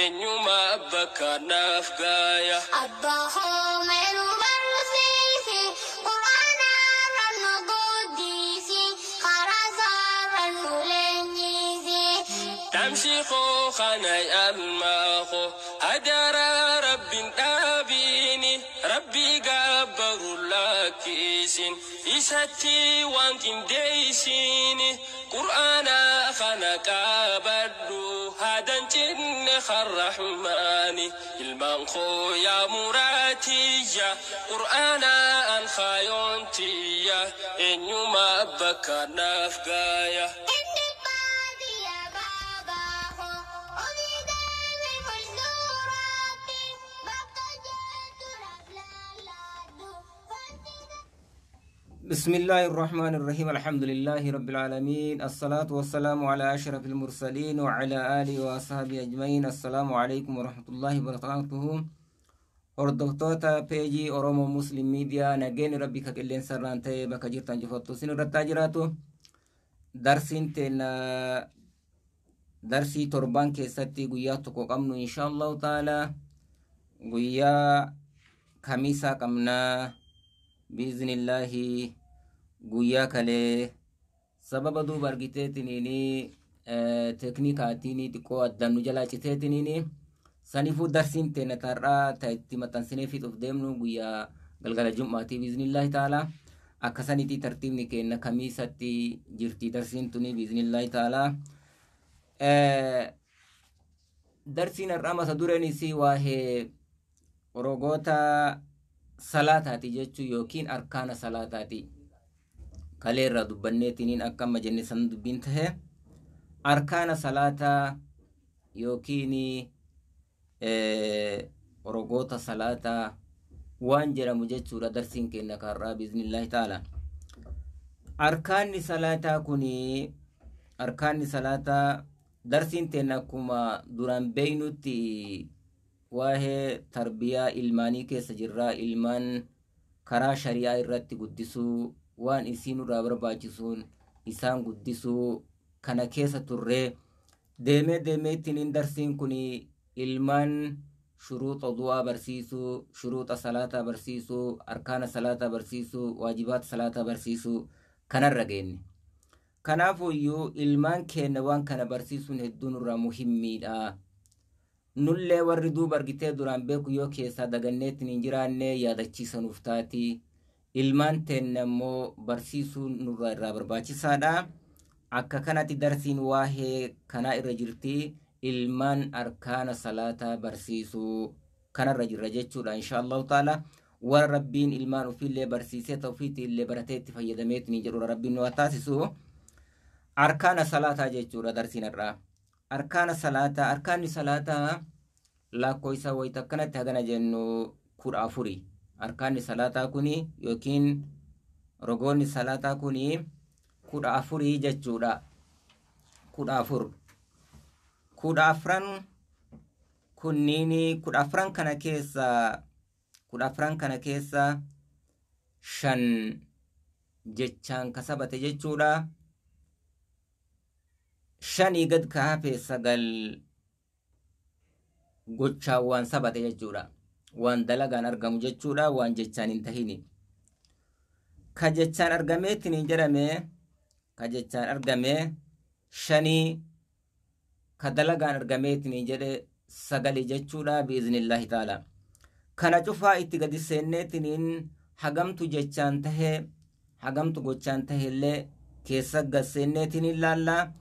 Eenyuma bakka naaf gaaya. Abbaa koo mee nu barsiisi, Qur'aana irra nu guddisi, karaa isaarra nu leenjisi. Dhaamsi koo kana almaa koo hadaraa rabbiin dhaabiini rabbi gabbaru lakkisin isatti waan qindeessini qur'aana kana qabadhu hadan cinne karrahmaani ilmaan koo yaa muraatiyya qur'aana an kaayoontiyya eenyuma bakka naaf gaaya. Inni baadiyyaa baabaa koo olii deemi fuulduraatti bakka jettu naaf laallaadhu. بسم الله الرحمن الرحيم، الحمد لله رب العالمين، الصلاة والسلام على أشرف المرسلين وعلى آله وأصحابه أجمعين. السلام عليكم ورحمة الله وبركاته. Hordoftoota peejii Oromoo Muslim Miidiyaa, nageenyi Rabbi ka qilleensa irraan ta'e bakka jirtan jifattu isin irratti haa jiraatu. Darsiin teenya darsii torban keessatti guyyaa tokko qabnu, insha Allahu ta'ala guyyaa kamisaa qabnaa biiznillaahi. Guyyaa kalee sababa duuba argiteetiniini teeknikaatiin xiqqoo addaan nu jalaa citeetiniini saniifuu darsiin teenya tarraa ta itti maxxansinee fixuuf deemnu guyyaa galgala jum'aatii biiznillaahi ta'ala. Akkasanitti tartiibni keenya kamiisatti jirti darsiin tuni biiznillaahi ta'ala. Darsiin har'aa mata dureen isii waa'ee rogoota salaataati jechuu yookiin arkaana salaataati. Kaleerra dubbanneetiniin akka amma jenne san dubbiin tahe arkaana salaataa yookiin rogoota salaataa waan jedhamu jechuudha darsiin keenya karraa biiznillaahi ta'ala. Arkaanni salaataa kuni, arkaanni salaataa, darsiin teenya akkuma duraan beeynutti waa'ee tarbiyaa ilmaanii keessa jirraa, ilmaan karaa shari'aa irratti guddisuu, waan isiin irraa barbaachisuun isaan guddisuu kana keessa turree deemee deemeettiin darsiin kun ilmaan shuruuxa du'aa barsiisuu, shuruuxa salaataa barsiisuu, arkaana salaataa barsiisuu, waajibaata salaataa barsiisuu kanarra geenne. Kanaafuyyuu ilmaan keenya waan kana barsiisuun hedduu nurraa muhimmiidha. Nullee warri duuba argitee duraan beeku yoo keessaa daganneetiin hin jiraanne yaadachiisa nuuf taati. Ilmaan teenya immoo barsiisuun nurraa irraa barbaachisaadha. Akka kanatti darsiin waa'ee kanaa irra jirti. Ilmaan arkaana salaataa barsiisuu kanarra jirra jechuudha insha Allahu ta'ala. Warra rabbiin ilmaan ofiillee barsiisee ta'u ofiitti illee baratee itti fayyadameetiin jedhudha rabbiin nu haa taasisu. Arkaana salaataa jechuudha darsiin har'aa. Arkaana salaataa, arkaanni salaataa lakkoofsa wayita akkanatti hagana jennu 14. Arkaanni salaataa kuni yookiin rogoonni salaataa kuni 14 jechuudha. 14. 14 kunniin, 14 kana keessa, 14 kana keessa 5 jechaan kasabate jechuudha. 5 gad ka hafe 9 gochaan waan sabate jechuudha. Waan dalagaan argamu jechuudha, waan jechaan hin tahini. Ka jechaan argameetiin hin jedhame, ka jechaan argame 5, ka dalagaan argameetiin hin jedhe 9 jechuudha biiznillaahi ta'ala. Kana cufaa itti gadi seenneetiin hagamtu jechaan tahee hagamtu gochaan tahe illee keessa gad seenneetiin hin laallaa.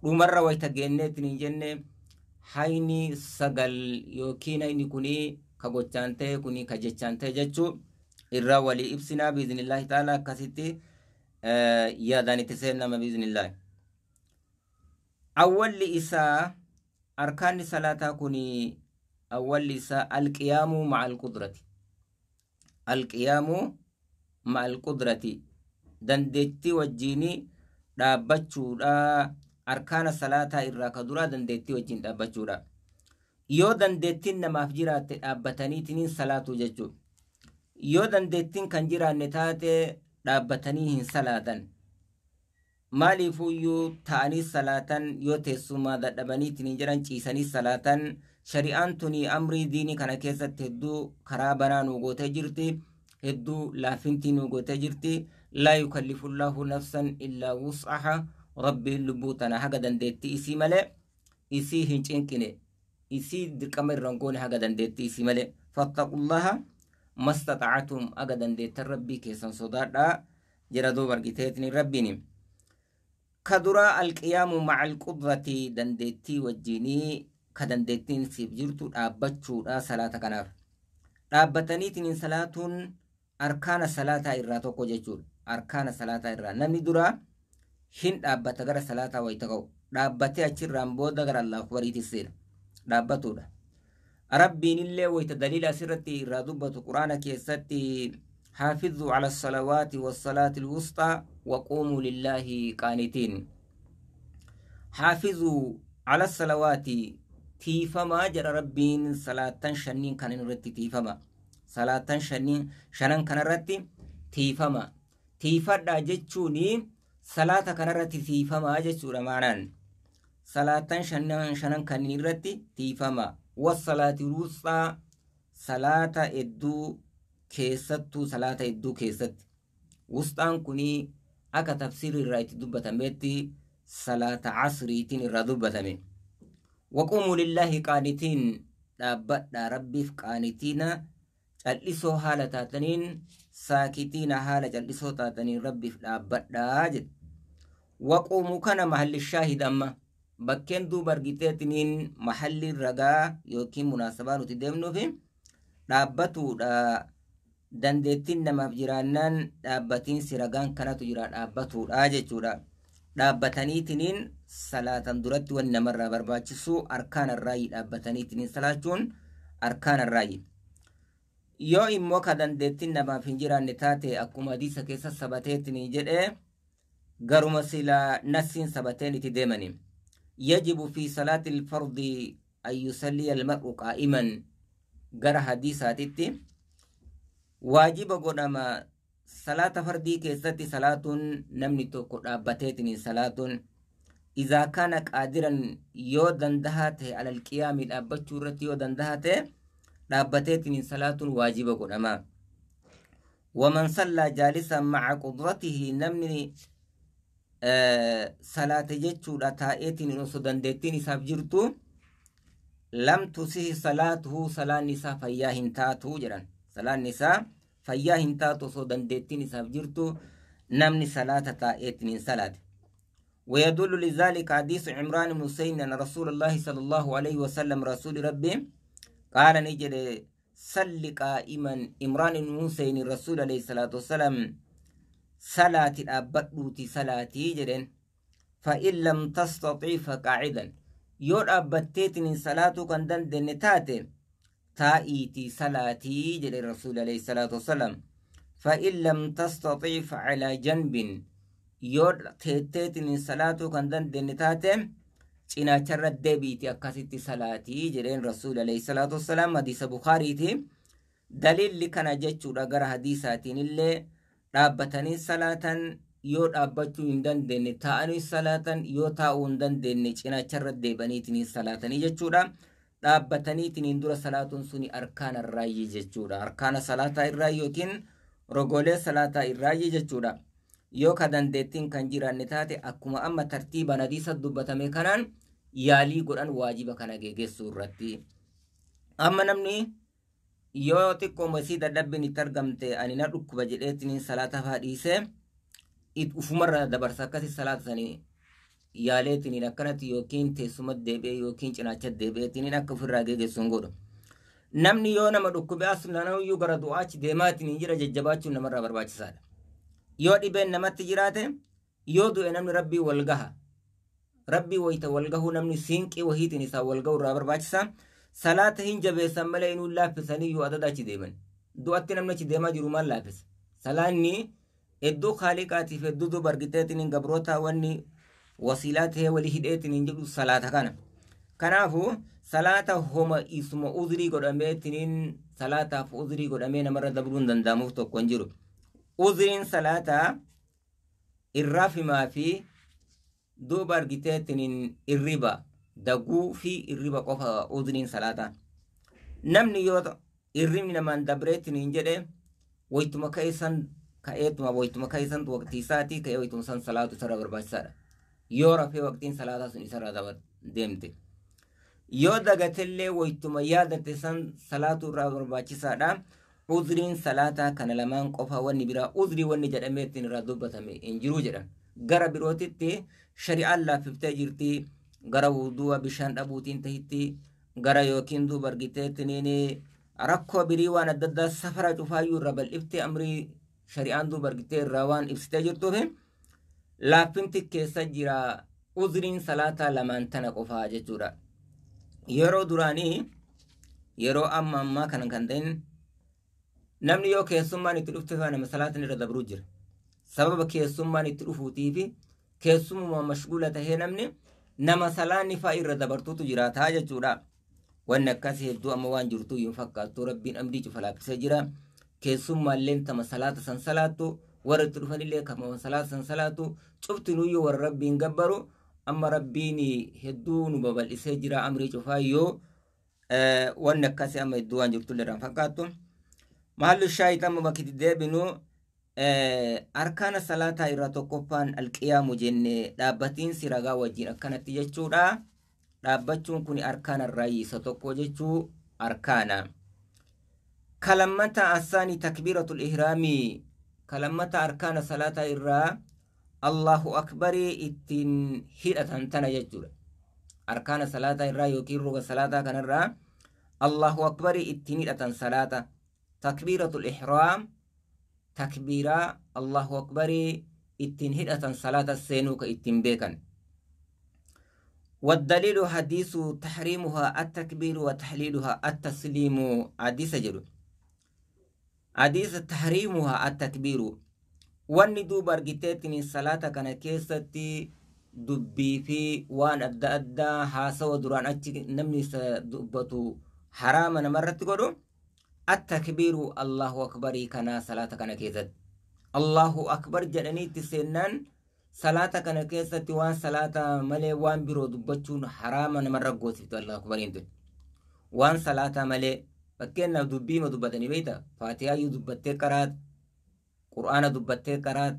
Dhumarra wayita geenneetiin hin jenne hayni 9 yookiin hayni kuni ka gochaan ta'e kuni ka jechaan ta'e jechuu irraa walii ibsinaa biiznillaahi ta'ala. Akkasitti yaadaan itti seennama biiznillaahi. Awwalli isaa arkaanni salaataa kuni awwalli isaa alqiyaamuu ma'al qudrati. Alqiyaamuu ma'al qudrati, dandeettii wajjiini dhaabbachuudha. Arkaana salaataa irraa ka duraa dandeettii wajjin dhaabbachuudha. Yoo dandeettiin namaaf jiraatte dhaabbataniitiin salaatuu jechuudha. Yoo dandeettiin kan jiraanne taate dhaabbatanii hin salaatan. Maaliifuyyuu ta'anii salaatan yoo teessumaa dadhabaniitiin jedhan ciisanii salaatan. Shari'aan tuni amrii diinii kana keessatti hedduu karaa banaa nu gootee jirti, hedduu laafintii nu gootee jirti. Laa yukallifullaahu nafsan illaa wus'aha. Rabbiin lubbuu tana haga dandeettii isii malee isii hin cinqine, isii dirqama irra hin goone haga dandeettii isii malee. Fattaqullaha mastaxa'atum, haga dandeettan rabbii keessan sodaadhaa jedha. Duuba argiteetiin rabbiin ka duraa alqiyaamu maca alqudrati, dandeettii wajjiinii, ka dandeettiin siif jirtu dhaabbachuudha. Salaata kanaaf dhaabbataniitiin salaatuun arkaana salaataa irraa tokko jechuudha. Arkaana salaataa irraa namni duraa hin dhaabbata. Gara salaataa wayita ka'u dhaabbatee achirraan booda gara Allahu akbariitti seena, dhaabbatuudha. Rabbiin illee wayita daliila asirratti irraa dubbatu quraana keessatti haafidhu ala salawaati wassalaati alwusxaa waquumuu lillaahi qaanitiin. Haafizuu ala salawaati, tiifamaa jedha rabbiin. Salaatan shanniin kan irratti tiifama, salaatan shanniin shanan kanarratti tiifama, tiifadhaa jechuuni salaata kanarratti tiifamaa jechuudha. Maanaan salaatan shanan kanneen irratti tiifama. Wassalaati wusxaa, salaata hedduu keessattuu, salaata hedduu keessatti. Wusxaan kunii akka tafsiirri irraa itti dubbatametti salaata asriitiin irraa dubbatame. Waquumuu lillaahi qaanitiin, dhaabbadhaa rabbiif qaanitiina, cal'isoo haala taataniin, saakitiina, haala cal'isoo taataniin rabbiif dhaabbadhaa jedhe. Waquumuu kana mahalli shaahid, amma bakkeen duuba argiteetiniin mahalli ragaa yookiin munaasabaa nuti deemnuufi dhaabbatuudha. Dandeettiin namaaf jiraannaan dhaabbatiinsi ragaan kanatu jira, dhaabbatuudha jechuudha. Dhaabbataniitiniin salaatan duratti wanni namarraa barbaachisu arkaan irraayi, dhaabbataniitiniin salaachuun arkaan irraayi. Yoo immoo ka dandeettiin namaaf hin jiraanne taate, akkuma hadiisa keessa sabateetiniin jedhee, garuma silaa nassiin sabateen itti deemani. Yajibu fi salaati ilfardi an yusalliya almar'u qaa'iman. Gara hadiisaatitti waajiba godhama salaata fardii keessatti salaatuun namni tokko dhaabbateetiniin salaatuun, izaa kaana qaadiran, yoo dandahaa ta'e, alal qiyaamii, dhaabbachuu irratti yoo dandahaa ta'e, dhaabbateetiniin salaatuun waajiba godhama. Waman sallaa jaalisan maca qudratihi, namni salaate jechuudha taa'eetiin osoo dandeettiin isaaf jirtu, lam tusihi salaatuhu, salaanni isaa fayyaa hin taatu jedhan. Salaanni isaa fayyaa hin taatu osoo dandeettiin isaaf jirtu namni salaata taa'eetiin hin salaate. ويدل لذلك حديث عمران بن حسين أن رسول الله صلى الله عليه وسلم، رسول ربي، قال نجد صل قائما. عمران بن حسين الرسول عليه الصلاة والسلام صلاة الأبدوتي صلاتي جدن، فإن لم تستطيع فقاعدا، yoo dhaabbatteetiin salaatuu kan dandeenye taate taa'iitii salaatii jedhe rasuul alayhi salaatu wasalaam. فإن لم تستطيع فعلى جنب، yoo teetteetiin salaatuu kan dandeenye taate cinaacharra deebiiti akkasitti salaatii jedheen rasuul alayhi salaatu wasalaam. Hadiisa Bukaariiti daliilli kana jechuudha. Gara hadiisaatiin illee dhaabbatanii salaatan, yoo dhaabbachuu hin dandeenye taa'anii salaatan, yoo taa'uu hin dandeenye cinaacharra deebaniitiin salaatanii jechuudha. Dhaabbataniitiin dura salaatuun suni arkaana irraayyi jechuudha. Arkaana salaataa irraa yookiin rogoolee salaataa irraayyi jechuudha. Yoo ka dandeettiin kan jiraanne taate, akkuma amma tartiibaan hadiisa dubbatame kanaan yaalii godhan waajiba kana geggeessuu irratti. Amma namni yoo xiqqooma isii dadhabbiin itti argamte, ani na dhukkuba jedheetiin salaata faa dhiisee ufumarra dabarsa, akkasi salaata sanii yaaleetiin akkanatti yookiin teessuma deebi'ee yookiin cinaacha deebi'eetiin akka ofirraa geggeessu hin godhu. Namni yoo nama dhukkube as nanayyuu gara du'aachi deemaatiin jira, jajjabaachuun namarraa barbaachisaadha. Yoo dhibeen namatti jiraate, yoo du'e namni rabbii wal gaha. Rabbii wayita wal gahuu namni siinqii wahiitiin isaa wal gahuu irraa barbaachisa. Salaata hin jabeessan malee inuu laaffisanii yoo adada achi deeman. Du'atti namni achi deemaa jiru maal laaffisa? Salaanni hedduu kaaliqaatiif hedduu duuba argiteetiin gabroota wanni wasiilaa ta'ee walii hidheetiin hin jedhu salaata kana. Kanaafuu salaata homa isuma uzrii godhameetiin, salaataaf uzrii godhamee namarra dabruu hin danda'amuuf tokko hin jiru. Uzriin salaataa irraa fimaa fi Duuba argiteetiin irriba daguu fi irriba qofa uzriin salaataa. Namni yoo irribni namaan dabreetiin hin jedhe waytuma ka'eessan ka'eetuma waytuma ka'eessan waqtii isaatii ka'ee waytuma san salaatu isarra barbaachisaadha. Yoo rafee waqtiin salaataa sun isarra deemte. Yoo dagatellee waytuma yaadate san salaatu irraa barbaachisaadha. Uzriin salaataa kana lamaan qofa, wanni biraa uzrii wanni jedhamee ittiin irraa dubbatame hin jiru jedhan. Gara birootitti shari'aan laaffiftee jirti. Gara wudu'a bishaan dhabuutiin tahitti, gara yookiin duuba argiteettiniin rakkoo birii waan adda addaa safara cufaayyuu irra bal'iftee amrii shari'aan duuba argitee irraa waan ibsitee jirtuuf laaffinti keessa jira. Uzriin salaataa lamaan tana qofaa jechuudha. Yeroo duraanii, yeroo amma ammaa kana kan ta'in, namni yoo keessummaan itti dhufte nama salaatiin irra dabruu jira. Sababa keessummaan itti dhufuutii fi keessummaa mashguula tahee namni nama salaanni fa'aa irra dabartuutu jiraataa jechuudha. Wanni akkasii hedduu amma waan jirtu hin fakkaattu. Rabbiin amrii cufa laaffisee jira. Keessummaalleen tama salaata san salaattu, warra itti dhufanillee kama salaata san salaattu, cuftinuyyuu warra Rabbiin gabbaru. Amma Rabbiin hedduu nu babal'isee jira amrii cufaa, yoo wanni akkasii amma hedduu waan jirtu illee fakkaattu. Mahallu shaayit amma bakki deebinu, arkaana salaataa irraa tokkoffaan alqiyaamu jenne, dhaabbatiinsi ragaa wajjin akkanatti jechuudha. Dhaabbachuun kun arkaana irraa isa tokko jechuu arkaana. Kalammata asaanii takbiiratul ihraamii, kalammata arkaana salaataa irraa Allahu akbarii ittiin hidhatan tana jechuudha. Arkaana salaataa irraa yookiin roga salaataa kanarraa Allahu akbarii ittiin hidhatan salaata. Takbiiratul ihraam, takbiiraa Allahu akbarii ittiin hidhatan salaata seenuu ka ittiin beekan. والدليل حديث تحريمها التكبير وتحليلها التسليم، حديث جدو حديث تحريمها التكبير. Wanni duuba argiteetiin salaata kana keessatti dubbii fi waan adda addaa haasawa duraan achi namni isa dubbatu haraama namarratti godhu attakbiiru Allahu akbarii kana. Salaata kana keessatti Allahu akbar jedhaniitti seennaan salaata kana keessatti waan salaata malee waan biroo dubbachuun haraama namarra goosiftu Allahu akbariin tun. Waan salaata malee, fakkeenyaaf dubbiima dubbatanii beeyta, faatihaayyuu dubbattee qaraat, qur'aana dubbattee qaraat,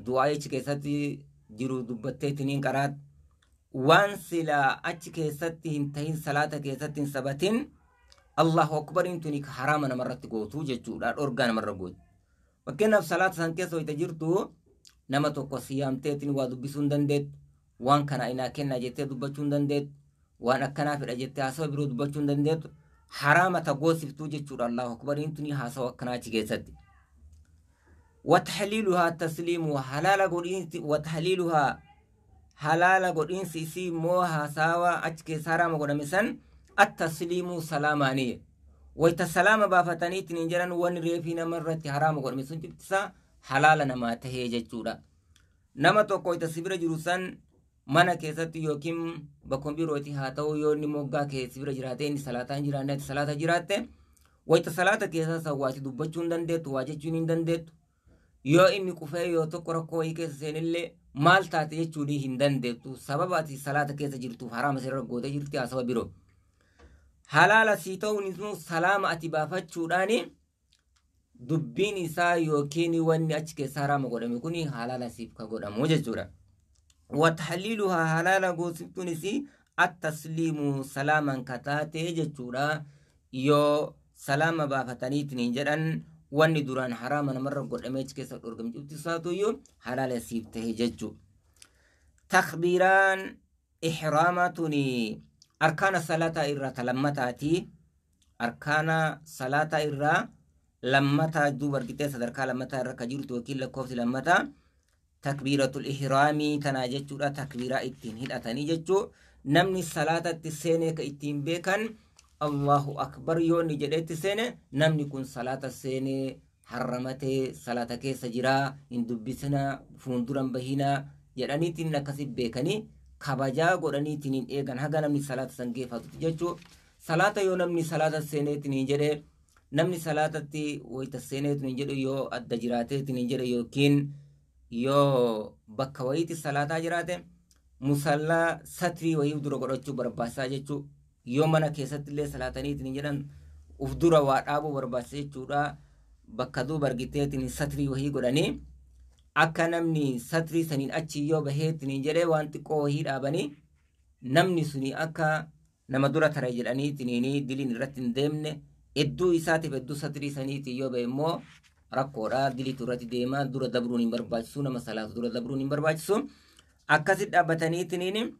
du'aa achi keessatti jiru dubbattee tiniin qaraat, waan silaa achi keessatti hin tahin, salaata keessatti hin sabatin, Allahu akbariin tuni haraama namarratti gootuu jechuudha, dhorgaa namarra gootu. Fakkeenyaaf salaata san keessa wayita jirtu nama tokko siyaamteetiin waa dubbisuu hin dandeettu, waan kana inaa kennaa jettee dubbachuu hin dandeettu, waan akkanaa fedha jettee haasawa biroo dubbachuu hin dandeettu. Haraama ta goosiftuu jechuudha Allahu akbariin tuni haasawa akkanaa achi keessatti. وتحليلها التسليم حلال قدينس، وتحليلها حلال قدينس إسي مو هاساوا أتك سارام قدمسن التسليم سلاماني. ويتسلام بافتني تنجرن ون ريفينا مرة حرام قدمسن جبتسا حلال نما تهي جچورا. Nama tokko ita sibira jiru san mana keessatti yookiin bakka birooti haa ta'u, yoo inni moggaa kee sibira jiraate, inni salaataa hin jiraanne, ati salaata jiraatte, wayita salaata keessa sawwaati dubbachuu hin dandeettu, waa jechuun hin dandeettu. Yoo inni qufee yoo tokko rakkoo wayii keessa seenillee maal taate jechuun hin dandeettu. Sababa ati salaata keessa jirtuuf haraama sirra gootee jirti haasawaa biroo. Halaala sii ta'uun immoo salaama ati baafachuudhaani dubbiin isaa yookiin wanni achi keessa haraama godhame kun halaala siif ka godhamu jechuudha. Watahliiluhaa halaala goosiftuunis attasliimu salaaman kataate jechuudha. Yoo salaama baafataniitiin jedhan wanni duraan haraama namarra godhamee achi keessa dhorgame cufti isaatuyyuu halaala siif tahe jechuudha. Takbiiraan ihraamaa tuni arkaana salaataa irraa talammataati. Arkaana salaataa irraa lammataa duuba argitee sadarkaa lammataa irra ka jirtu yookiin lakkoofsi lammataa takbiiratul ihraamii tanaa jechuudha. Takbiiraa ittiin hidhatanii jechuu, namni salaatatti seenee ka ittiin beekan Allahu akbar yoo inni jedhetti seene, namni kun salaata seenee harramatee salaata keessa jiraa, hin dubbisinaa, fuulduran bahinaa jedhaniitiin akkasi beekanii kabajaa godhaniitiin hin eegan haga namni salaata san geeffatutti jechuu. Salaata yoo namni salaata seeneetiin hin jedhee, namni salaatatti wayita seeneetiin hin jedhu, yoo adda jiraateetiin hin jedhe yookiin Yoo bakka wayiitti salaataa jiraate musallaa satrii wayii dura godhachuu barbaachisaa jechuu. Yoo mana keessatti illee salaataniitiin jedhan uf dura waa dhaabuu barbaachisa jechuudha. Bakka duuba argiteetiin satrii wayii godhanii akka namni satrii saniin achi yoo baheetiin jedhee waan xiqqoo wayii dhaabanii namni suni akka nama dura tare jedhaniitiin diliin irratti hin deemne hedduu isaatiif hedduu satrii saniitiin yoo bahe immoo rakkoodha. Diliitu irratti deema, dura dabruun hin barbaachisu, nama salaatu dura dabruun hin barbaachisu. Akkasitti dhaabbataniitiin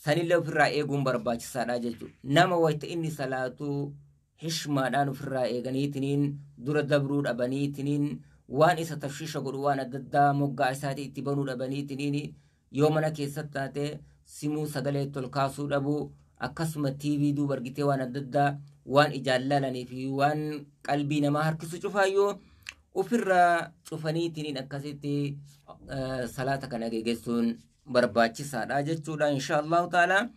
sanillee ofirraa eeguun barbaachisaadha jechuudha. Nama wayita inni salaatu hishmaadhaan ofirraa eeganiitiin dura dabruu dhabaniitiin waan isa tafshiisha godhu waan adda addaa moggaa isaatii itti banuu dhabaniitiin yoo mana keessatti taate simuu sagalee tol kaasuu dhabuu, akkasuma TV duuba argitee waan adda addaa waan ijaan laalanii fi waan qalbii namaa harkisu cufaayyuu ofirraa cufaniitiin akkasitti salaata kana geggeessuun barbaachisaadha jechuudha. Insha Allahu ta'ala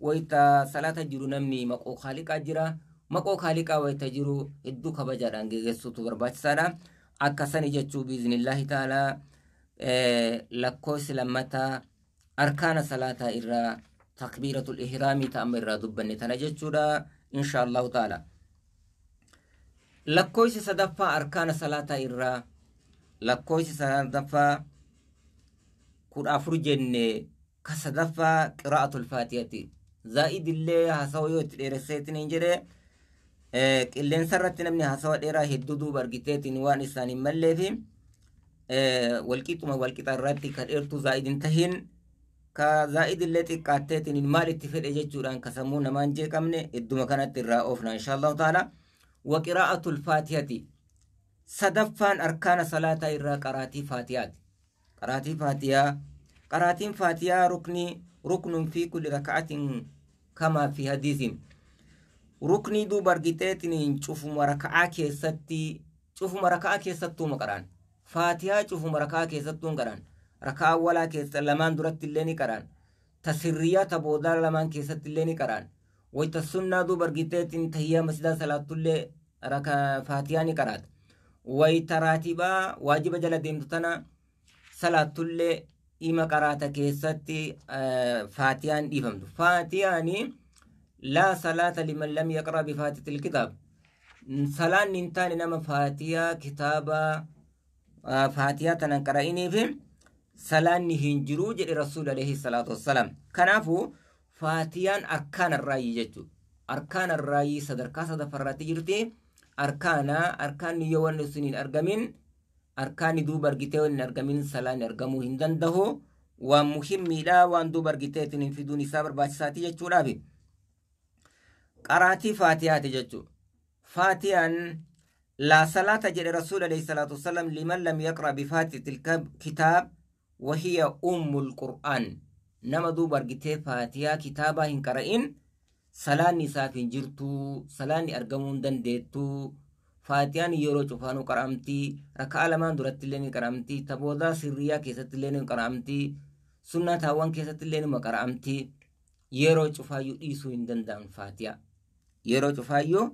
wayita salaata jiru namni maqoo kaaliqaa jira. Maqoo kaaliqaa wayita jiru hedduu kabajaadhaan geggeessuutu barbaachisaadha. Akkasani jechuu biiznillaahi ta'ala lakkoofsi lammataa arkaana salaataa irraa takbiiratul ihraamii ta'amma irraa dubbanne tana jechuudha insha Allahu ta'ala. Lakkoofsi sadaffaa arkaana salaataa irraa lakkoofsi sadaffaa 14 jenne ka sadaffaa qiraa'atul faatihati. Zaa'idillee haasawa yoo itti dheeresseetiin hin jedhee qilleensa irratti namni haasawa dheeraa hedduu duuba argiteetiin waan isaan hin malleefi walqixuma walqixa irratti ka dheertuu zaa'id hin tahin ka zaa'idillee xiqqaatteetiin maal itti fedhe jechuudhaan ka sammuu namaan jeeqamne idduma kanatti irraa oofna insha Allahu ta'ala. Wa qiraa'atul faatihati sadaffaan arkaana salaataa irraa qaraatii faatihaati. Qaraatii faatihaa, qaraatiin faatihaa ruknii ruknun fi kulli raka'atin kamaa fi hadiisin. Ruknii duuba argiteetiin cufuma raka'aa keessatti, cufuma raka'aa keessattuu qaraan. Faatihaa cufuma raka'aa keessattuu qaraan. Raka'aa walaa keessa lamaan duratti illee ni qaraan. Ta sirriyaa ta boodaa lamaan keessatti illee ni qaraan. Wayita sunnaa duuba argiteetiin tahiyyaa masjidaa salaattullee faatihaa ni qaraata. Wayita raatibaa waajiba jala deemtu tana salaattullee ima qaraata keessatti faatiyaan dhiifamtu. Faatiyaani laa salaata liman lam yaqra bifaatitil kitaab. Salaanni hin taane nama faatiyaa kitaaba faatiyaa tanan qara'iniif salaanni hin jiruu jedhe Rasuul alayhi salaatu wassalaam. Kanaafuu faatiyaan arkaana irraayyii jechuudha. Arkaana irraayyii sadarkaa sadaffaarratti jirti. Arkaana arkaanni yoo wanni sun hin argamin arkaanni duuba argitee hin argamin salaanni argamuu hin danda'u. Waan muhimmiidha waan duuba argiteetiin hin fiduun isaa barbaachisaati jechuudhaafi. Qaraatii faatiyaati jechuudha. Faatiyaan laa salaata jedhe Rasuul alayhi salaatu wassalaam liman lam yaqra bifaatitil kitaab wahiya ummul qur'aan. Nama duuba argitee faatiyaa kitaabaa hin qara'in salaanni isaaf hin jirtu, salaanni argamuu hin dandeettu. Faatiyaan yeroo cufaanuu qara'amti, raka'aa lamaan duratti illee ni qara'amti, taboodaa sirriyaa keessatti illee ni qara'amti, sunnaa taawwan keessatti illee ni qara'amti. Yeroo cufaayyuu dhiisuu hin danda'an faatiyaa. Yeroo cufaayyuu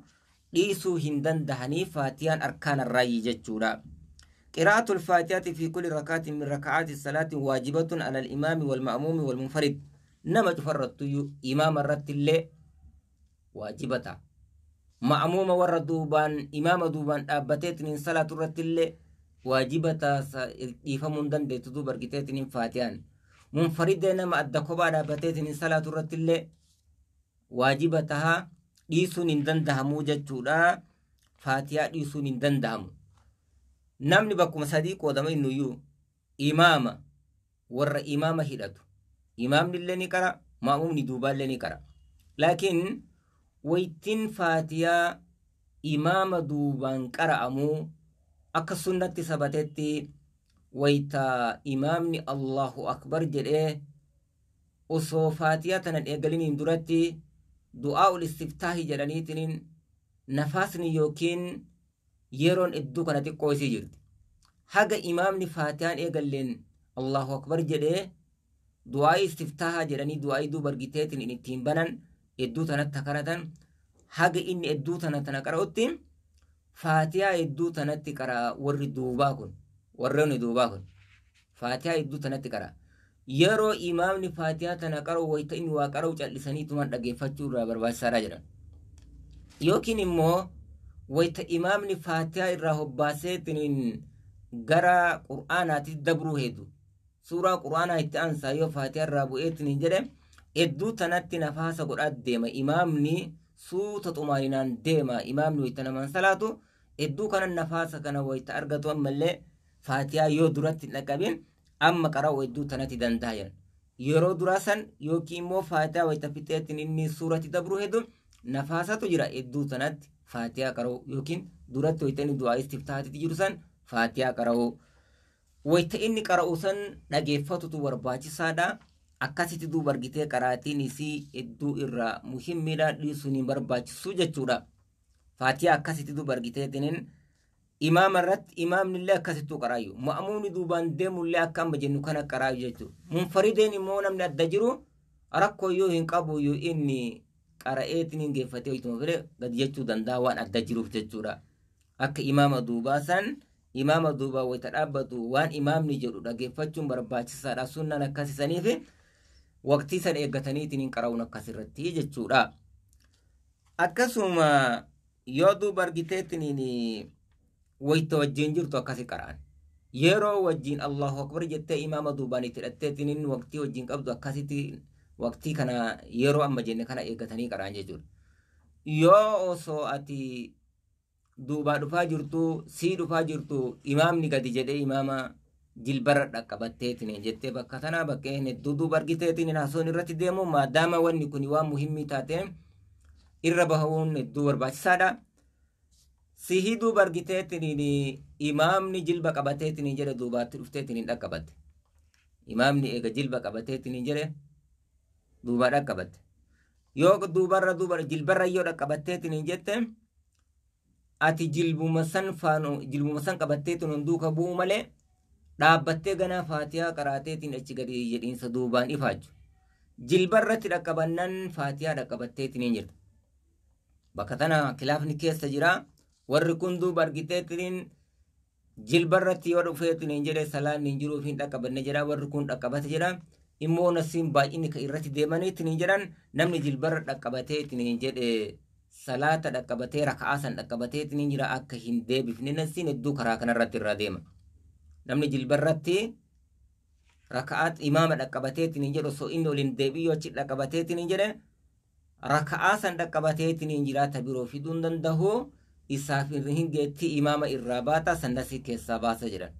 dhiisuu hin danda'anii faatiyaan arkaana irraayyii jechuudha. Qiraa'atul faatiyaati fi kulli rakaatin min raka'aati salaatin waajibatun alal imaami wal ma'muumi wal munfarid. Nama cufarrattuyyuu imaama irratti illee waajibata. Ma'muuma warra duubaan imaama duubaan dhaabbateetiin hin salaatu irratti illee waajibata dhiifamuu hin dandeettu duuba argiteetiin hin faatiyaan. Munfaridee nama adda kophaa dhaabbateetiin hin salaatu irratti illee waajiba tahaa dhiisuun hin danda'amuu jechuudha. Faatiyaa dhiisuun hin danda'amu. Namni bakkuma sadii qoodama innuyyuu imaama warra imaama hidhatu. Imaamni illee ni qara, ma'muumni duubaallee ni qara. Laakiin waytiin faatiyaa imaama duubaan qara'amuu akka sunnatti sabatetti wayta imaamni Allahu Akbar jedhee osoo faatiyaa tanan eegaliniin duratti du'aa'ul istiftaahi jedhaniitiin nafaasni yookiin yeroon iddoo kana xiqqoo isii jirti. Haga imaamni faatiyaan eegalleen Allahu Akbar jedhee du'aa'ii istiftaahaa jedhanii du'aa'ii duuba argiteetiin ittiin banan iddoo tanatti kadhatan haga inni iddoo tana tana qara'utti faatiyaa iddoo tanatti qara'a warri duubaa kun warroonni duubaa kun. Faatihaa hedduu tanatti qara. Yeroo imaamni faatihaa tana qara'u wayita inni waa qara'u callisaniitumaan dhaggeeffachuu irraa barbaachisaadha jedhan. Yookiin immoo wayita imaamni faatihaa irraa hobbaaseetiin gara qur'aanaatti dabruu heedu. Suuraa qur'aanaa itti aansaa yoo faatihaa irraa bu'eetiin jedhe hedduu tanatti nafaasa godhaa deema. Imaamni suuta xumaaninaan deema. Imaamni wayita namaan salaatu hedduu kana nafaasa kana wayita argatu ammallee faatihaa yoo duratti hin dhaqqabin amma qara'u hedduu tanatti danda'a jedhan. Yeroo duraa san yookiin immoo faatihaa wayita fixeetiin inni suuratti dabruu hedu nafaasatu jira hedduu tanatti faatihaa qara'u yookiin duratti wayita inni du'aa istiftaatitti jiru san faatihaa qara'u. Wayita inni qara'u san dhageeffatutu barbaachisaadha. Akkasitti duuba argitee qaraatiin isii hedduu irraa muhimmiidha dhiisuun hin barbaachisu jechuudha. Faatihaa akkasitti duuba argiteetiniin imaama irratti imaamni illee akkasittuu qaraayu. Ma'amuuni duubaan deemullee akka amma jennu kana qaraayu jechuudha. Munfarideen immoo namni adda jiru rakkoo yoo hin qabu yoo inni qara'eetiin hin geeffatee ituma fedhe gadi jechuu danda'a waan adda jiruuf jechuudha. Akka imaama duubaa san imaama duubaa wayita dhaabbatu waan imaamni jedhu dhageeffachuun barbaachisaadha. Sunnaan akkasisaniif waqtii san eeggataniitiin hin qara'uun akkasirratti jechuudha. Akkasuma yoo duuba argiteetiin wayita wajjin jirtu akkasi qara'an. Yeroo wajjin Allahu Akbar jettee imaama duubaan itti hidhatteetiin waqtii wajjin qabdu akkasitti waqtii kana yeroo amma jenne kana eeggatanii qara'an jechuudha. Yoo osoo ati duubaa dhufaa jirtu sii dhufaa jirtu imaamni gadi jedhee imaama jilbarra dhaqqabatteetiin jettee bakka tanaa bakka hedduu duuba argiteetiin hasoon irratti deemu maadaama wanni kun waan muhimmii taateen irra bahuun hedduu barbaachisaadha. Sihii duuba argiteetiin imaamni jilba qabateetiin jedhe duubaatti dhufteetiin hin dhaqqabatte. Imaamni eega jilba qabateetiin jedhe duubaa dhaqqabatte. Yoo duubarra duuba jilbarra yoo dhaqqabatteetiin jette ati jilbuma san faanu jilbuma san qabatteetiin duuka bu'u malee dhaabbattee ganaa faatihaa qaraateetiin achi gadi jedhiinsa duubaan ifaaju. Jilbarratti dhaqqabannaan faatihaa dhaqqabatteetiin hin jirta. Bakka tana kilaafni keessa jira. Warri kun duuba argiteetiin jilbarratti yoo dhufeetiin hin jedhe salaanni hin jiruuf hin dhaqqabanne jedha. Warri kun dhaqqabate jedha. Immoo nasiin baay'inni kan irratti deemaniitiin hin jedhan namni jilbarra dhaqqabateetiin hin jedhe salaata dhaqqabatee raka'aa san dhaqqabateetiin hin jira akka hin deebifne nasiin hedduu karaa kanarratti irraa deema. Namni jilbarratti raka'aat imaama dhaqqabateetiin hin jedhu osoo inni ol hin deebi'u achi dhaqqabateetiin hin jedhe raka'aa san dhaqqabateetiin hin jiraata biroo fiduu hin danda'u isaaf hin geetti imaama irraa baata san nasii keessaa baasa jedhan.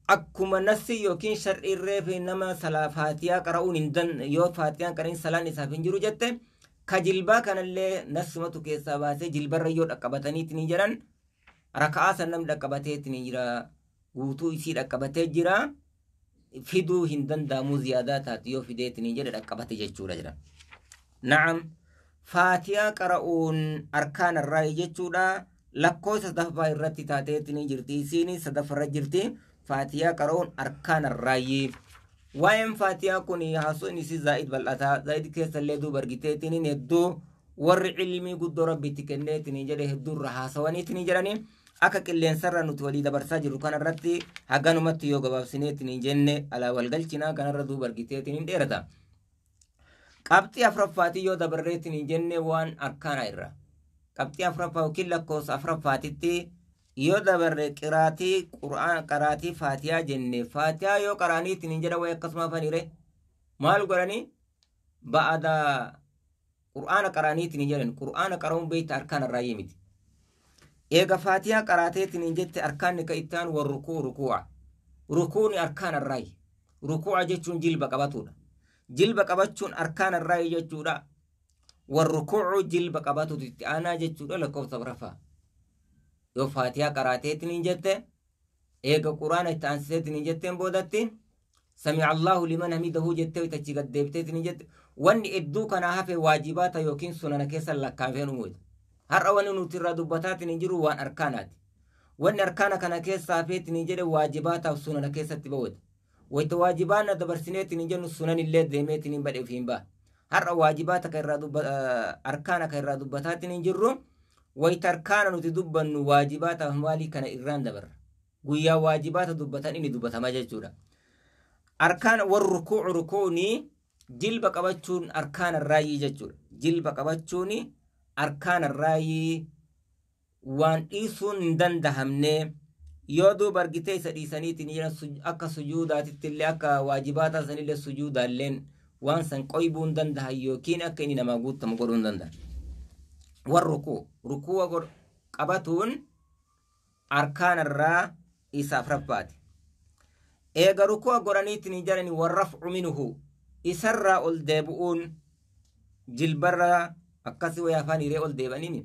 Akkuma nassi yookiin shar'irree fi nama salaa faatiyaa qara'uun hin dan yoo faatiyaan qara'in salaan isaaf hin jiru jette ka jilbaa kanallee nassumatu keessaa baasee jilbarra yoo dhaqqabataniitiin hin jedhan raka'aa san namni dhaqqabateetiin hin jira guutuu isii dhaqqabatee jira fiduu hin danda'amu ziyaadaa taate yoo fideetiin hin jedhe dhaqqabate jechuudha jedhan. Na'am faatiyaa qara'uun arkaan irraa jechuudha lakkoofsa sadaffaa irratti taateetiin jirti isiin sadaffarra jirti faatiyaa qara'uun arkaan irraayi. Waa'een faatiyaa kun haasoo isii zaa'id bal'ataa zaa'id keessallee duuba argiteetiin hedduu warri ilmii guddoo rabbitti kenneetiin jedhe hedduu irra haasawaniitiin jedhanii akka qilleensarra nuti walii dabarsaa jirru kanarratti haganumatti yoo gabaabsineetiin jenne alaa walgalchinaa kanarra duuba argiteetiin dheerata. Qabxii afuraffaatii yoo dabarreetiin jenne waan arkaana irra. Qabxii afuraffaa yookiin lakkoofsa afuraffaatitti yoo dabarre qiraatii qura'aan qaraatii faatiyaa jenne faatiyaa yoo qaraaniitiin hin jedha wayi akkasuma afaniire maal godhanii ba'ada qura'aana qaraaniitiin hin jedhan qura'aana qara'uun beekta arkaan irraa miti. Eega faatiyaa qaraateetiin hin jette arkaanni ka ittaan war rukuu rukuu'a. Rukuuni arkaan irraayi. Rukuu'a jechuun jilba qabatudha. Jilba qabachuun arkaan irraayi jechuudha. War rukuu'u jilba qabatutu itti aanaa jechuudha lakkoofsa afuraffaa. Yoo faatiyaa qaraateetiin hin jette eega quraana itti aansiseetiin hin jetteen boodatti sami'a Allahu liman hamidahu jettee achi gad deebiteetiin hin jette wanni hedduu kanaa hafe waajibaata yookiin sunana keessa lakkaafeen uumuudha. Har'a wanni nuti irraa dubbataatiin hin jiru waan arkaanaati. Wanni arkaana kana keessa hafeetiin hin jedhe waajibaataaf sunana keessatti ba'uudha. Wayita waajibaana dabarsineetiin hin jennu sunan illee deemeetiin hin badhe ofiin ba'a. Har'a waajibaata kan irraa arkaana kan irraa dubbataatiin hin jirru wayita arkaana nuti dubbannu waajibaataaf maalii kana irraan dabarra. Guyyaa waajibaata dubbatan inni dubbatama jechuudha. Arkaan warri rukuucu rukuuni jilba qabachuun arkaan raayii jechuudha. Jilba qabachuun arkaan raayii waan dhiisuun hin dandahamne yoo duuba argitee isa dhiisaniitiin jiran akka sujuudaatitti illee akka waajibaata sanillee sujuudaalleen waan san qoybuu hin dandahan yookiin akka inni namaa guutamu godhuu hin dandahan. Warri rukuu qabatuun arkaan irraa isa afuraffaati. Eega rukuu godhaniitiin jedhani warrafcu minhu isarraa ol deebi'uun jilbarraa akkasii wayi afaan hiree ol deebi'aniini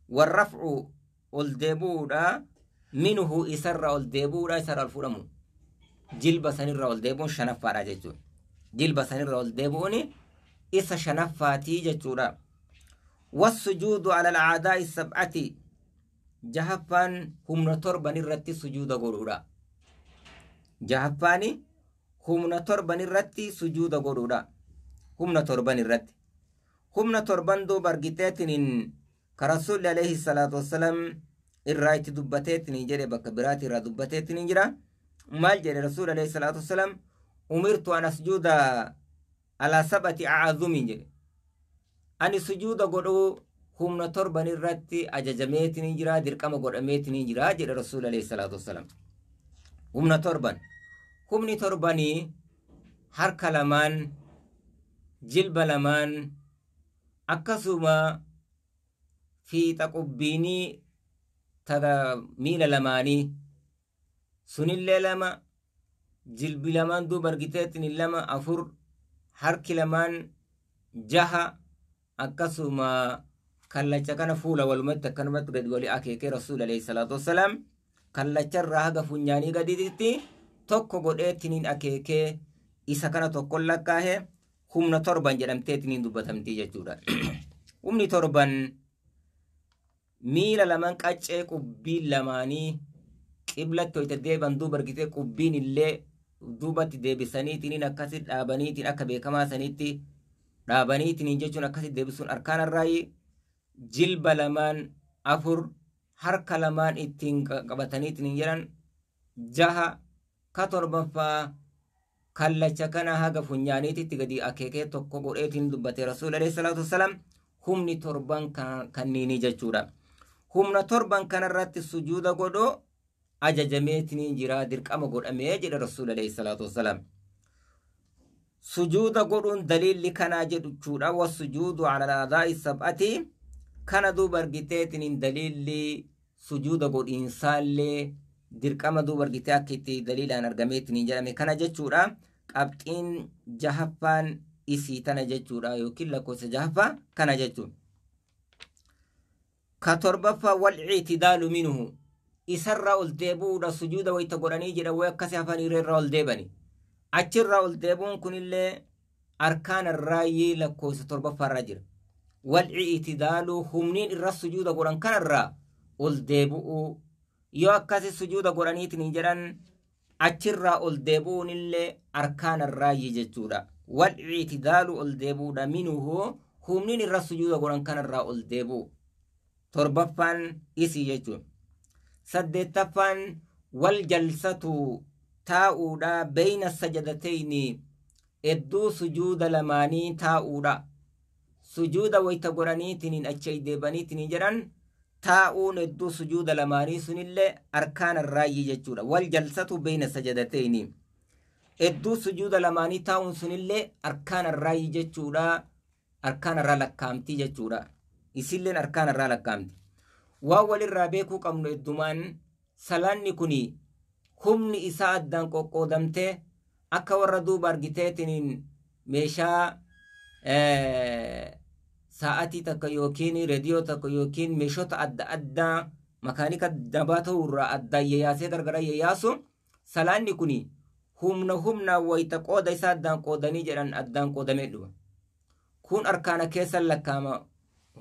warrafcu ol deebi'uudha minhu isarraa ol deebi'uudha isarraa ol fuudhamu jilba sanirraa ol deebi'uun shanaffaadha jechuudha. Jilba sanirraa ol deebi'uun isa shanaffaatii jechuudha. Wassujuudu ala alcaadaa'i sab'ati jahaffaan humna torban irratti sujuuda godhuudha. Jahaffaani humna torban irratti sujuuda godhuudha. Humna torban irratti. Humna torban duuba argiteetiniin ka rasuulli alayhi salaatu wassalaam irraa itti dubbateetiniin jedhe bakka biraati irraa dubbateetiniin jira. Maal jedhe rasuulli alayhi salaatu wassalaam umirtu an asjuuda alaa sab'ati a'azumiin jedhe. Ani sujuuda godhuu humna torban irratti ajajameetiniin jira dirqama godhameetiniin jira jedhe rasuulli alayhi salaatu wassalaam. Humna torban. Humni torbanii harka lamaan jilba lamaan akkasuma fiixa qubbiinii taga miila lamaanii sunillee lama jilbi lamaan duuba argiteetiin lama afur harki lamaan jaha akkasuma kallacha kana fuula walumatti akkanumatti gadi walii akeekee rasuul alayhi salaatu wassalaam kallacharraa haga funyaanii gadiitti tokko godheetiniin akeekee isa kana tokkon lakkaahe humna torban jedhamteetiniin dubbatamtii jechuudha. Humni torban miila lamaan qaccee qubbiin lamaanii qiblatti hoyta deeban duuba argitee qubbiin illee duubatti deebisaniitiniin akkasi dhaabaniitiin akka beekamaa sanitti dhaabaniitiniin jechuun akkasi deebisuun arkaanarraayi jilba lamaan afur harka lamaan ittiin qabataniitiin jedhan jaha ka torbaffaa kallacha kana haga funyaaniititti gadi akeekee tokko godheetiin dubbate rasuul alayhi salaatu wassalaam humni torban kanniini jechuudha. Humna torban kanarratti sujuuda godhoo ajajameetiin jira dirqama godhamee jedhe rasuul alayhi salaatu wassalaam. Sujuuda godhuun daliilli kanaa jedhuchuudha wasujuudu ala al-a'daa'i sab'ati kana duuba argiteetiin daliilli sujuuda godhiinsaallee dirqama duuba argitee akka itti daliilaan argameetiin jedhame kana jechuudha. Qabxiin jahaffaan isii tana jechuudha yookiin lakkoofsa jahaffaa kana jechuudha. Ka torbaffaa wal'ictidaalu minhu isarraa ol deebi'uudha sujuuda wayita godhanii jedhan way akkasii hafan irraa ol deebani. Achirraa ol deebi'uun kunillee arkaan irraayyii lakkoofsa torbaffaarra jira. Wal'ictidaalu humniin irra sujuuda godhan kanarraa ol deebi'uu yoo akkasi sujuuda godhaniitiin jedhan achirraa ol deebi'uun illee arkaan irraayyii jechuudha. Wal'ictidaalu ol deebi'uudha minhu humniin irra sujuuda godhan kanarraa ol deebi'u. Torbaffaan isii jechuudha. Saddeettaffaan wal jalsatu taa'uudha beeyna sajadateyni hedduu sujuuda lamaanii taa'uudha. Sujuuda wayita godhaniitiin achi deebaniitiin jedhan taa'uun hedduu sujuuda lamaanii sunillee arkaan irraayyii jechuudha. Wal jalsatu beeyna sajadateyni hedduu sujuuda lamaanii taa'uun sunillee arkaan irraayyii jechuudha. Arkaan irraa lakkaamtii jechuudha. Isilleen arkaan irraa lakkaamti. Waan walirraa beekuu qabnu heddumaan salaanni kuni humni isaa addaan qoqqoodamtee akka warra duuba argiteetiin meeshaa sa'atii takka yookiin reediyoo takka yookiin meeshota adda addaa makaanika dabaa ta'urraa addaan yayyaasee gargara yayyaasu salaanni kuni humna humnaan wayita qooda isaa addaan qoodanii jedhan addaan qoodamee dhufa. Kun arkaana keessan lakkaama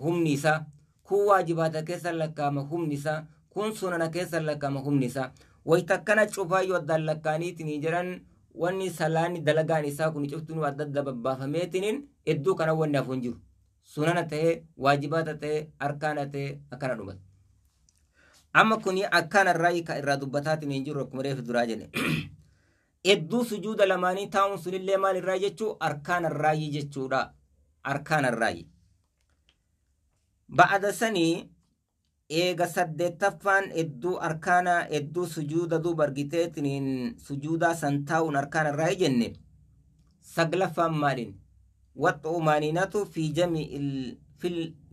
humni isaa, kun waajibaata keessan lakkaama humni isaa, kun sunana keessan lakkaama humni isaa. Wayita akkana cufaayyoo addaan lakkaaniitiin jedhan wanni salaanni dalagaan isaa kun cuftunuu adda adda babbaafameetiniin hedduu kana wanni hafu hin jiru. Sunana ta'ee, waajibaata ta'ee, arkaana ta'ee akkana dhumata. Amma kuni akkanarraa ka irraa dubbataatiin hin jiru akkuma reefu duraa jenne. Hedduu sujuuda lamaanii taa'uun sunillee maal irraa jechuu arkaanarraayi jechuudha. Arkaanarraayi. Ba'ada sanii eega saddeettaffaan hedduu arkaana hedduu sujuuda duuba argiteetiin sujuudaa san taa'uun arkaanarraayi jenne saglaffaan maaliin waxxumaaniinatu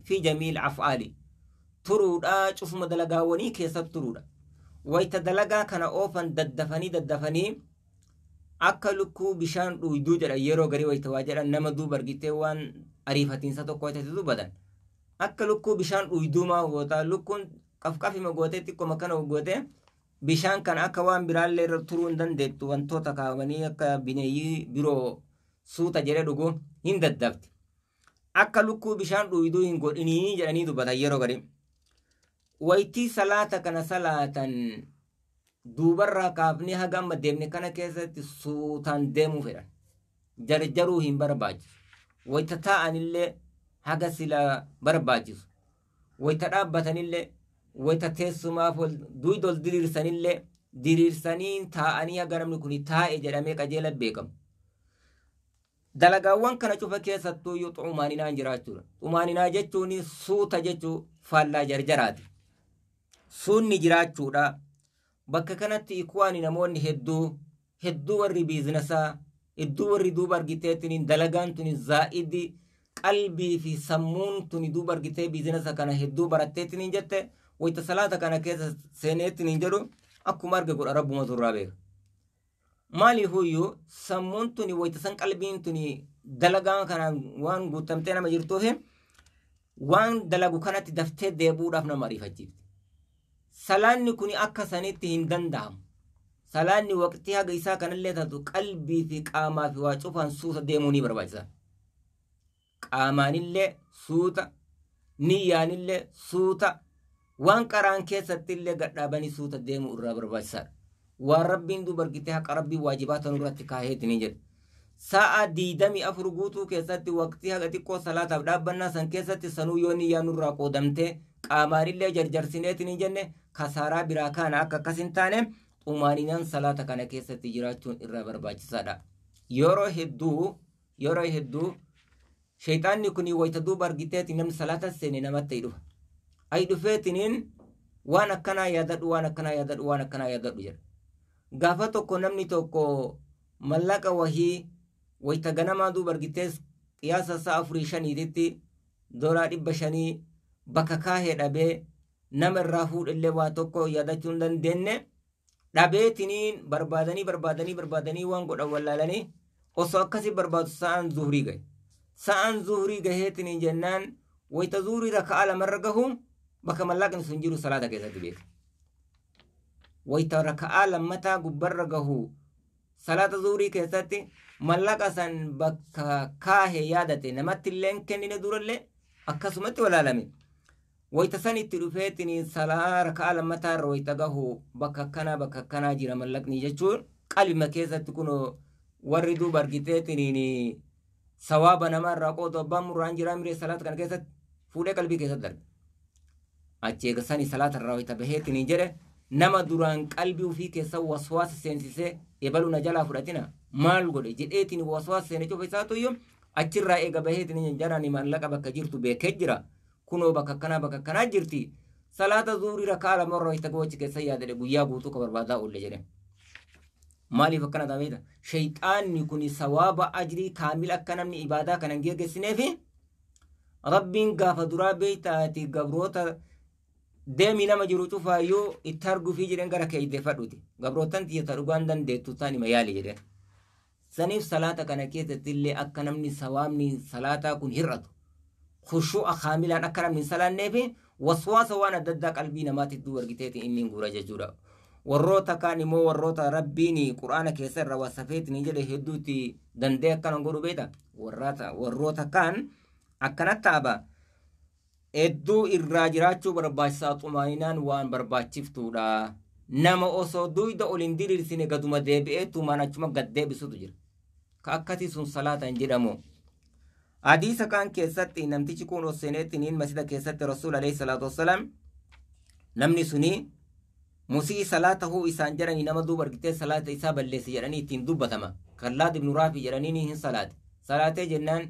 fi jamiil af'aali turuudha cufuma dalagaawwanii keessatti turuudha. Wayita dalagaa kana oofan daddafanii daddafanii akka lukkuu bishaan dhuyduu jedhan yeroo garii wayita waa jedhan nama duuba argitee waan ariifatiinsa tokko wayitatti dubbatan. Akka lukkuu bishaan dhuyduu maa goota lukkuun qafqafima gootee xiqqooma kana gootee bishaan kana akka waan biraallee irra turuu hin dandeettu wantoota kaawwanii akka bineeyyii biroo suuta jedhee dhugu hin daddafti. Akka lukkuu bishaan dhuyduu hin godhinii jedhanii dubbatan yeroo garii. Wayitii salaata kana salaatan duubarraa kaafnee haga amma deemne kana keessatti suutaan deemuu fedhan. Jarjaruu hin barbaachisu. Wayita taa'anillee haga sila barbaachisu. Wayita dhaabbatanillee wayita teessumaaf duyda ol diriirsanillee diriirsanii taa'anii haga namni kun taa'e jedhamee qajeela beekamu. Dalagaawwan kana cufa keessattuu iyyuu xumaaninaan jiraachuudha. Xumaaninaa jechuun suuta jechuu faallaa jarjaraati. Suunni jiraachuudha. Bakka kanatti ikwaani namoonni hedduu warri biizinasaa hedduu warri duuba argiteetiin dalagaan tuni zaa'idii qalbii fi sammuun tuni duuba argitee biizinasa kana hedduu baratteetiin jette wayita salaata kana keessa seeneetiin jedhu akkuma arge godha rabbuma turraa beeka. Maaliifuyyuu sammuun tuni wayita san qalbiin tuni dalagaan kanaan waan guutamtee nama jirtuuf waan dalagu kanatti daftee deebi'uudhaaf nama ariifachiifti. Salaanni kun akka sanitti hin danda'amu. Salaanni waqtii haga isaa kanallee taatu qalbii fi qaamaa fi waa cufaan suuta deemuu ni barbaachisa. Qaamaanillee suuta, niyyaanillee suuta, waan qaraan keessatti illee gadhaabanii suuta deemuu irraa barbaachisaadha. Waan rabbiin duuba argitee haqa rabbiin waajibaata nurratti kaaheeti ni jedha. Sa'a 24 guutuu keessatti waqtii haga xiqqoo salaataaf dhaabbannaa san keessatti sanuu yoo niyyaa nurraa qoodamtee qaamaanillee jarjarsineeti ni jenne kasaaraa biraa kaana akka akkas hin taane xumaaninaan salaata kana keessatti jiraachuun irraa barbaachisaadha. Yeroo hedduu sheexaanni kun wayita duuba argiteeti namni salaata seene namatti dhufa. Ayi dhufeetiniin waan akkanaa yaadadhu waan akkanaa yaadadhu waan akkanaa yaadadhu jedha. Gaafa tokko namni tokko mallaqa wahii wayita ganamaa duuba argitees qiyaasa sa'a 4-5 $500 bakka kaahee dhabee nama irraa fuudhellee waa tokko yaadachuu hin dandeenye dhabeetiniin barbaadanii barbaadanii barbaadanii waan godhan wallaalanii osoo akkasii barbaadu sa'aan zuhurii gahe. Sa'aan zuhurii gaheetiniin jennaan wayita zuhurii raka'aa lamarra gahu bakka mallaqni sun jiru salaata keessatti beeka. Wayita raka'aa lammataa gubbarra gahu salaata zuhurii keessatti mallaqa san bakka kaahee yaadate namatti illee hin kennine durallee akkasumatti walaalame. Wayita san itti dhufeetiniin salaa raka'aa lammataa irra wayita gahu bakka akkanaa jira mallaqni jechuun qalbima keessatti kun warri duuba argiteetiniin sawaaba namaa irraa qoodu abbaan murraan jiraa miree salaata kana keessatti fuudhee qalbii keessatti darbe. Achi eega sani salaata irraa wayita baheetiniin jedhe nama duraan qalbii ofii keessa waswaasa seensisee ebaluu na jalaa fudhatina maal godhe jedheetiin waswaasa seene cufa isaatu iyyuu achirraa eega baheetiniin jaraan mallaqa bakka jirtu beekee jira. Kunoo bakka akkanaa jirti. Salaata zuhurii raka'aa lamarra wayita gahu achi keessa yaadadhe guyyaa guutuu ka barbaadaa oolle jedhe. Maaliif akkana ta'eedha? Shayxaanni kun sawaaba ajrii kaamil akka namni ibaadaa kana hin geggeessineefi rabbiin gaafa duraa beektaati gabroota deemii nama jiru cufaayyuu itti arguufii jedheen gara kee iddeeffadhuuti. Gabrootan xiyyeetta dhugaan dandeettu ta'an hima yaali jedheen. Saniif salaata kana keessatti illee akka namni sawaabni salaataa kun hir'atu. Khushuu'a kaamilaan akka namni hin salaanneefi waswaasa waan adda addaa qalbii namaatti duuba argiteeti inni hin guura jechuudha. Warroota kaan immoo warroota rabbiin quraana keessa irra wasafeetiin jedhe hedduutti danda'e akkana godhu beekta. Warroota kaan akkanatti taaba. Hedduu irraa jiraachuu barbaachisaa xumaaninaan waan barbaachiftuudha. Nama osoo duyda ol hin diriirsine gaduma deebi'ee tumaan achuma gad deebisutu jira. Ka akkasii sun salaata hin jedhamu. Hadiisa kaan keessatti namtichi kun ol seeneetiin masjida keessatti Rasuul alayhi salaatu wassalaam Namni suni musii salaatahu isaan jedhanii nama duuba argitee salaata isaa balleesse jedhanii ittiin dubbatama. Kallaad ibnu Raafi jedhanii hin salaate. Salaatee jennaan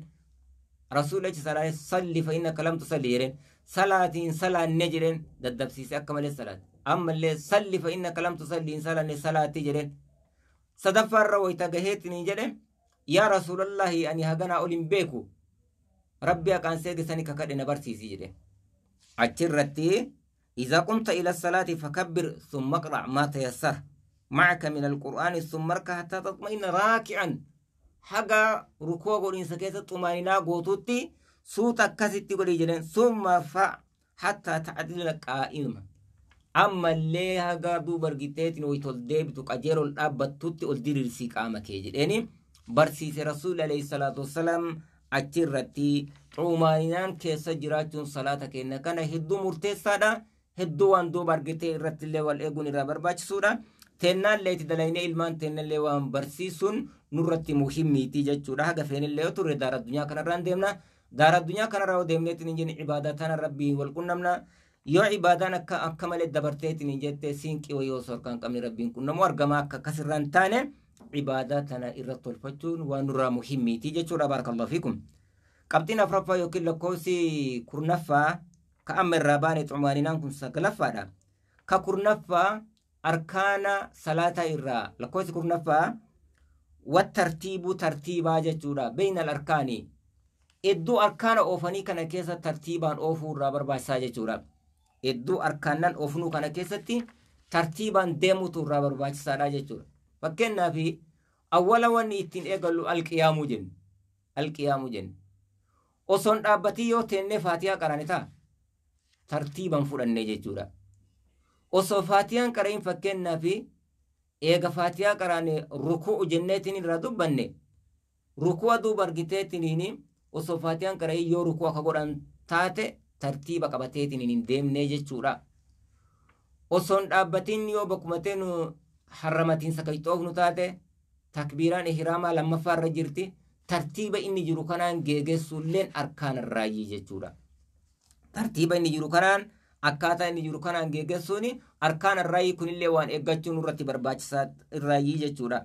rasuulli achi salaate salli fa innaka lam tusalli jedheen. Salaatiin salaanne jedheen daddabsiise akka malee salaate. Ammallee salli fa innaka lam tusalli hin salaanne salaatii jedheen. Sadaffaarra wayita gaheetiin jedhe yaa rasuulallahi ani haganaa ol hin beeku. Rabbi haqaan seegisanii kakadhe na barsiisi jedhe. Achirratti إذا قمت إلى الصلاة فكبر ثم اقرأ ما تيسر معك من القرآن ثم اركع حتى تطمئن راكعا. حقا ركوع قولين سكيسة طمأنينة قوتوتي سوتا كاسيتي قولي جلين ثم ارفع حتى تعدل قائما. أما اللي حقا دوبر جتيتين ويتول ديبتو قجيرو الأبتوتي والدير رسيك آمك يجليني برسيس رسول عليه الصلاة والسلام achirratti xumaaninaan keessa jiraachuun salaata keenya kana hedduu murteessaadha. Hedduu waan duuba argitee irratti illee wal eeguun irraa barbaachisuudha. Teennaallee itti dalagnee ilmaan teennallee waan barsiisuun nurratti muhimmiitii jechuudha. Haga feenillee yoo turre daara addunyaa kanarraa hin deemna. Daara addunyaa kanarraa yoo deemneetiin hin jenne ibaadaa tana rabbii wal qunnamna. Yoo ibaadaan akka malee dabarteetiin hin jette siinqii wayii osoo harkaan hin qabne rabbiin qunnamu argama akka akkasirraa hin taane ibaadaa tana irratti tolfachuun waan nurraa muhimmiitii jechuudha. Baarakallahu fiikum. Qabxiin afuraffaa yookiin lakkoofsi kurnaffaa ka amma irraa baane xumaaninaan kun sagalaffaadha. Ka kurnaffaa arkaana salaataa irraa lakkoofsi kurnaffaa wattartiibuu tartiibaa jechuudha. Beeyna arkaanii iddoo arkaana oofanii kana keessa tartiibaan oofuu irraa barbaachisaa jechuudha. Iddoo arkaannan oofnuu kana keessatti tartiibaan deemuutu irraa barbaachisaadha jechuudha. Fakkeenyaaf awwala wanni ittiin eegallu alqiyaamuu jenna. Alqiyaamuu jenna. Osoon dhaabbatii yoo teennee faatiyaa qarane ta'a. Tartiibaan fudhannee jechuudha. Osoo faatiyaan qarayin fakkeenyaaf eega faatiyaa qaraane ruku'u jenneetiin irraa dubbanne ruku'a duuba argiteetiin osoo faatiyaan qarayin yoo ruku'a akka godhan taate tartiiba qabateetiin hin deemnee jechuudha. Osoon dhaabbatiin yoo bakkuma teenu harramatiin sakayxoofnu taate takbiiraan ihraamaa lammaffaa irra jirti tartiiba inni jiru kanaan geegessuulleen arkaan raayyii jechuudha. Tartiiba inni jiru kanaan akkaataa inni jiru kanaan geeggessuun arkaan raayyii kunillee waan eeggachuun irratti barbaachisaa raayyii jechuudha.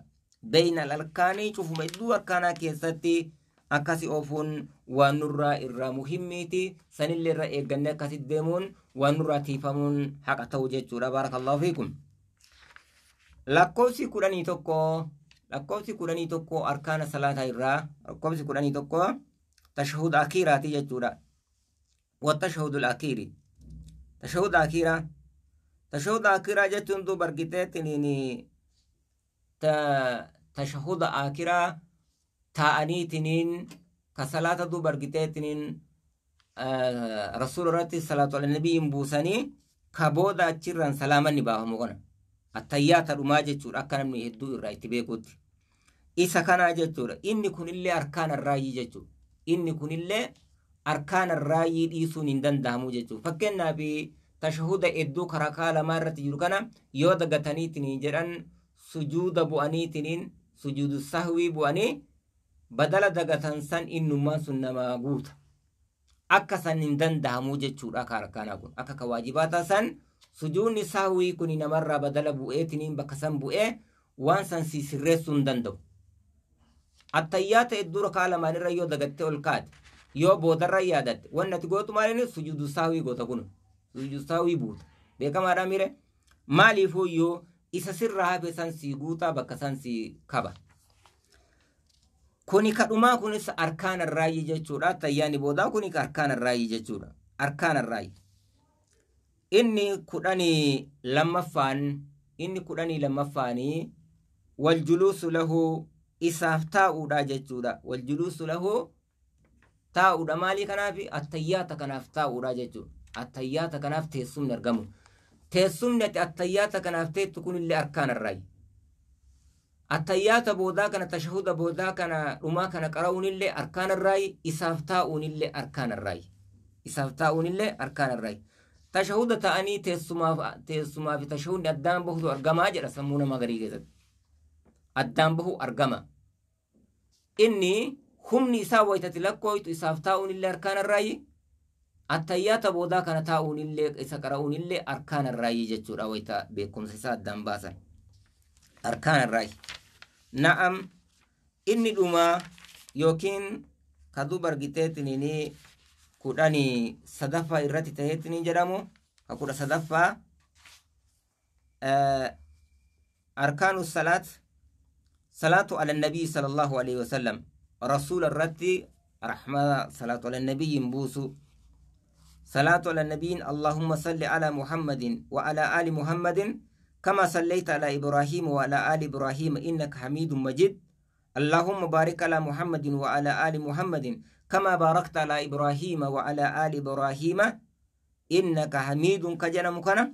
Beeyna arkaanii cufuma iddoo arkaanaa keessatti akkasi oofuun waan nurraa irraa muhimmiiti. Sanillee irra eeggannee akkasitti deemuun waan nurraa tiifamuun haqa ta'u jechuudha. Baarakallahu fiikum. Lakkoofsi 11 lakkoofsi 11 arkaana salaataa irraa lakkoofsi 11 tashahhud akiiraati jechuudha. والتشهد الأخير تشهد أخيرا تشهد أخيرا جتون دو برقتين تشهد أخيرا تاني تنين كصلاة دو برقتين رسول رتي صلاة على النبي بوساني كبودا تشيران سلاما نباهم مغنى التيات الرماجة تشور أكنا من هدو الرأي تبيكوت إذا كان جتور إني كن اللي أركان الرأي جتور إني كن اللي arkaan raayyii dhiisuun hin danda'amu jechuudha. Fakkeenyaaf tashahuda iddoo karakaa lamaa irratti jiru kana yoo dagataniitiin jedhan sujuuda bu'aniitiin sujuudu sahwii bu'anii badala dagatan san innummaan sun namaa guuta. Akka san hin danda'amu jechuudha akka arkaanaa kun. Akka ka waajibaataa san sujuudni sahwii kun namarraa badala bu'eetiin bakka san bu'ee waan san si sirreessuu hin danda'u. Attayyaata iddoo rakaa lamaan irra yoo dagattee ol kaate yoo boodarra yaadatte wanni ati gootu maaliin sujuudu saawii goota kun sujuudu saawii buuta beekamaadha mire maaliifuu yoo isa sirraa hafe san sii guutaa bakka san sii kaba. Kuni kadhumaa kunis arkaana raayyii jechuudha. Tayyaani boodaa kuni arkaana raayyii jechuudha. Arkaana raayyii. Inni 12ffaan inni 12ffaanii waljuluusu lahu isaaf taa'uudha jechuudha. Waljuluusu lahu taa'uudha maalii kanaaf attayyaata kanaaf taa'uudha jechuudha. Attayyaata kanaaf teessumni argamu. Teessumni ati attayyaata kanaaf teettu kunillee arkaan raayi. Attayyaata boodaa kana tashahuda boodaa kana dhumaa kana qara'uunillee arkaan raayi isaaf taa'uunillee arkaan raayi. Isaaf taa'uunillee arkaan raayi. Tashahuda ta'anii teessumaa fi tashahudni addaan bahutu argamaa jedha sammuu nama garii keessatti. Addaan bahu argama. Inni humni isaa wayitati lakkooytu isaaf taa'uun illee arkaan raayi. Attayyaata boodaa kana taa'uunillee isa qara'uunillee arkaan irraayi jechuudha wayita beekumsa isaa addaan baasan. Arkaan irraayi. Na'am inni dhumaa yookiin ka duuba argiteetiniin 13ffaa irratti ta'eetiniin jedhamu ka 13ffaa arkaanu salaat salaatu ala nabii sallallahu alaihi wasallam rasuula irratti rahmata salaatu ala nabiyyiin buusu. صلاة على النبي اللهم صل على محمد وعلى آل محمد كما صليت على إبراهيم وعلى آل إبراهيم إنك حميد مجيد اللهم بارك على محمد وعلى آل محمد كما باركت على إبراهيم وعلى آل إبراهيم إنك حميد كجنا مكنا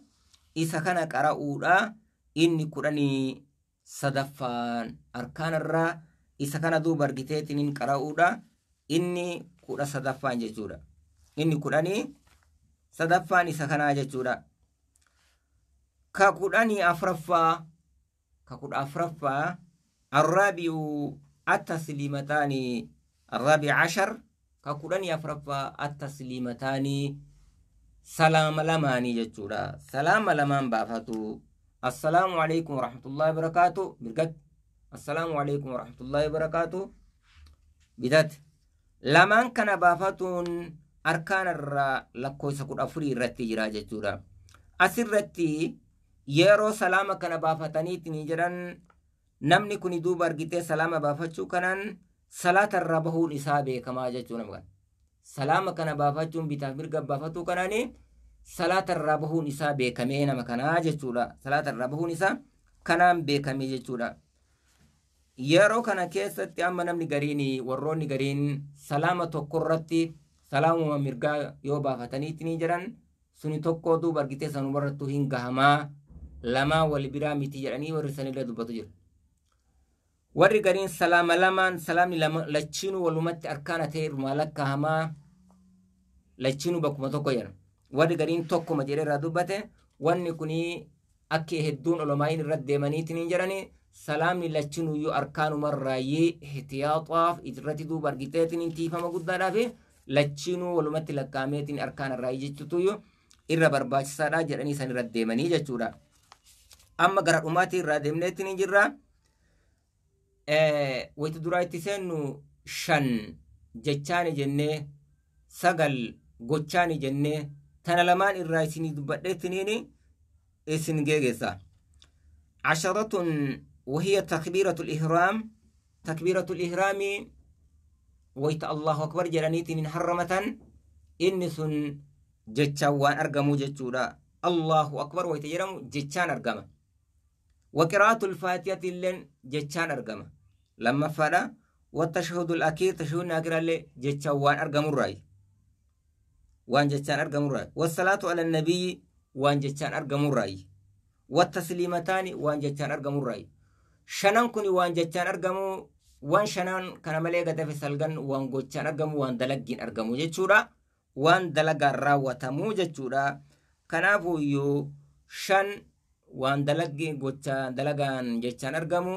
إذا كان قرأولا إني قراني صدفان أركان الرا إذا كان دوبر جتيتين قرأولا إني قرأ صدفان جتورا إني قراني sadaffaan isa kanaa jechuudha. Ka 14ffaa ka 14ffaa arraabi'u attasliimataani arraabi ashar ka 14ffaa attasliimataani salaama lamaanii jechuudha. Salaama lamaan baafatu. Assalaamu alaikum warahmatullahi wabarakaatu. Mirgatti. Assalaamu alaikum warahmatullahi wabarakaatu. Bitatti. Lamaan kana baafatuun arkaan irraa lakkoofsa 14 irratti jira jechuudha. Asirratti yeroo salaama kana baafataniitiin jedhan namni kun duuba argitee salaama baafachuu kanaan salaata irraa bahuun isaa beekamaa jechuudha. Salaama kana baafachuun bitaaf mirga baafatuu kanaan salaata irraa bahuun isaa beekamee nama kanaa jechuudha. Salaata irraa bahuun isaa kanaan beekamee jechuudha. Yeroo kana keessatti amma namni gariin warroonni gariin salaama tokko irratti salaamuma mirgaa yoo baafataniitiin jedhan suni tokko duuba argitee sanumarrattuu hin gahamaa lamaa wal biraa miti jedhanii warri sanillee dubbatu jira. Warri gariin salaama lamaan salaamni lachiinuu walumatti arkaana ta'e irraa lakkaa'amaa lachiinuu bakkuma tokko jedhan. Warri gariin tokkuma jedhee irraa dubbate wanni kuni akka hedduun olomaayin irra deemaniitiin jedhanii salaamni lachiinuyyuu arkaanumarraayyee ihtiyaaxaaf irratti duuba argiteetiin tiifama guddaadhaaf lachiinuu walumatti lakkaa'ameetiin arkaan irraa jechuutu irra barbaachisaadha jedhanii san irra deemanii jechuudha. Amma gara dhumaatii irraa deemneetiin jirra. Wayita duraa itti seennu 5 jechaani jennee 9 gochaani jennee tana lamaan irraa isinii dubbadheetiniin isin geegessa. 10 وهي تكبيرة الإحرام. تكبيرة الإحرام ويت الله أكبر جرانيتين حرمة إني سن جتشوان أرقمو جتشورا الله أكبر ويتجرمو جتشان أرقمه. وقراءة الفاتحة لن جتشان أرقمه لما فلا والتشهد الأخير تشهد ناكرا اللي جتشوان أرقمو الرأي وان جتشان أرقمو الرأي والصلاة على النبي وان جتشان أرقمو الرأي والتسليمتان وان جتشان أرقمو الرأي شنان كوني وان جتشان أرقمو waan shanaan kana malee gadafe salgan waan gochaan argamu waan dalaggiin argamu jechuudha. Waan dalagaan raawwatamuu jechuudha. Kanaafuyyuu 5 waan dalaggiin gochaan dalagaan jechaan argamu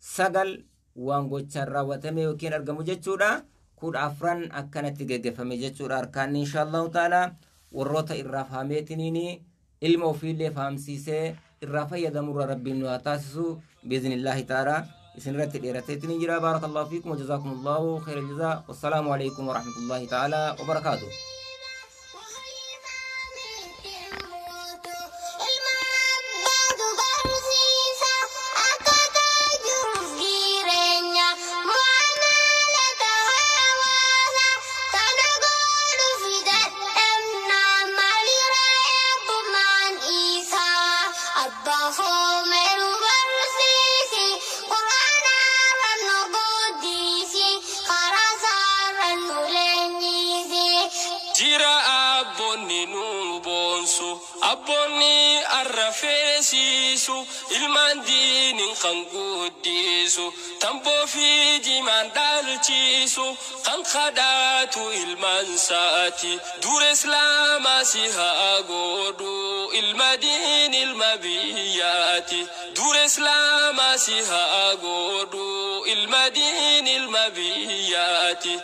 9 waan gochaan raawwatame yookiin argamu jechuudha. 14 akkanatti geggeeffame jechuudha. Harkaan inshaallahu ta'ala warroota irraa faameetiniin ilma ofiillee faamsiisee irraa fayyadamurra rabbiin nu haa taasisu biiznillaahi ta'ala. إسن رتي ديرتي جرا بارك الله فيكم وجزاكم الله خير الجزاء والسلام عليكم ورحمة الله تعالى وبركاته. Abboonni arrafeesisu ilmaan diiniin kan guddisu tamboo fi jimaan dhaalchisu kan kadhaatu ilmaan saati dura islaamaa si haa godhu ilma diin ilma biyyaati dura islaamaa si haa godhu ilma diin ilma biyyaati.